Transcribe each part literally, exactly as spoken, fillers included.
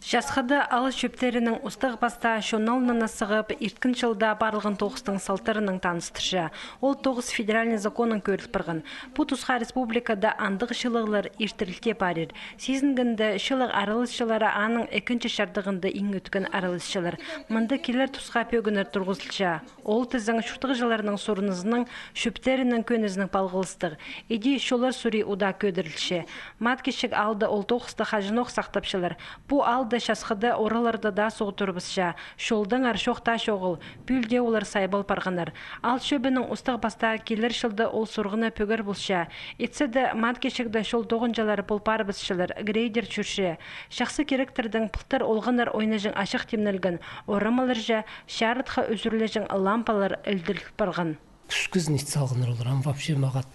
Часхыда аал чӧптерінің устағ-пастаа чон алнына сығып, ирткен чылда парылған тоғыстың салтарынаң таныстырча. Ол тоғыс федеральный законнаң кӧріл парған. Пу тусха республикада андағ чылығлар иртірілте парир. Сизінгенде, чылығ араласчылары аның ікінҷі чардығында иң ӧткін араласчылар. Мында килер тусха пӧгіннер турғызылча. Ол тізең чуртағҷыларның сурынызынаң, чӧптерінің кӧнізінең палғалыстығ. Иди чоллар сурии удаа кӧдірілче. Маткечік аалда ол тоғысты хаҷанох сахтапчалар. Пу аалда часхыда ораларда даа суғ турыбысча. Чолдаңар чох таа чоғыл, пӱӱл дее олар сайбал парғаннар. Аал чӧбінің устағ-пастаа килер чылда ол сурғына пӧгер полча. Итсе дее, Маткечікте чол тоғынҷылары пол парыбысчалар, грейдер чӧрче. Чахсы киректердең пылтыр олғаннар ойнаҷаң ачых тимнелген, орамаларҷа чарытха ӱзӱрілҷең лампалар ілдіріл парған. Кӱскізін ит салғаннар олар, ам вообще мағат.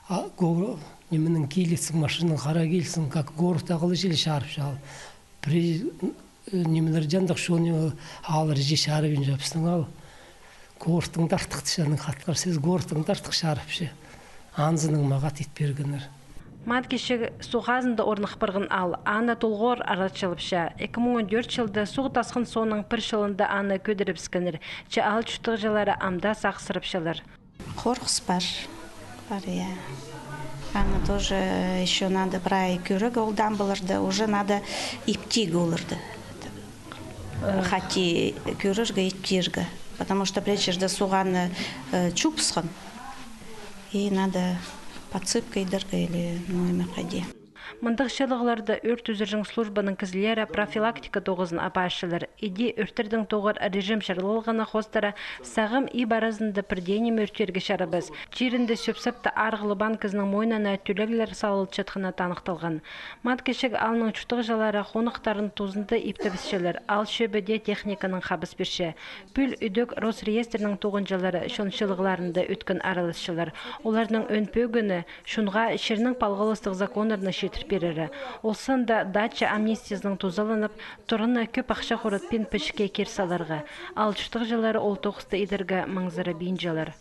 А, го-, нименің килісің, машинаның хара килісің, как город ағылы чіли чарыпча ал. Пірее, э, нимелер ҷандағ чоны алар же чарыбинча пістің ал. Городтың даа артых тіҷең хатхар, сес городтың даа артых чарыпча. Анзының мағат ит пиргеннер. Маткечік суғ хазында орнах парған аал, аны толғор арачылапча. Ікі муң он тӧрт чылда суғ тасхын соонаң пір чылында аны кӧдірібіскеннер. Че аал чуртағҷылары ам даа сағыссырапчалар. Хорғыс пар. Пар, я. Аны тоже ещё надо прай кӧрерге ол дамбаларды, уже надо иптирге оларды. Хати кӧрерге, иптирге. Потому что пірее чирде суғ аны, э, чуубысхан. И надо подсыпка идерге или, ну, ниме хайди. Мындағ чылығларда ӧрт ӱзірҷең службаның кізілері профилактика тоғызын апарчалар. Иди ӧрттердең тоғыр режим чарлалғаны хоостыра сағам иб аразында пір дее ниме ӧрттерге чарабас. Чирінде сӧп-сапты арығлабаан кізінің мойнына тӧлеглер салылчатханы таныхталған. Маткечік аалның чуртағҷылары хонахтарын тузында иптебісчелер, аал чӧбі дее техниканаң хабыс пирче. Пӱӱл идӧк Росреестрнің тоғынҷылары чон чылығларында ӧткін араласчалар. Оларның ӧӧн пӧгіні чонға чирнең палғалыстығ законнарны читір пирері. Ол санда дача амнистиязынаң тузаланып, тураны кӧп ахча хоратпин пічікке кир саларға. Аал чуртағҷылары ол тоғысты идерге маңзырабинчалар.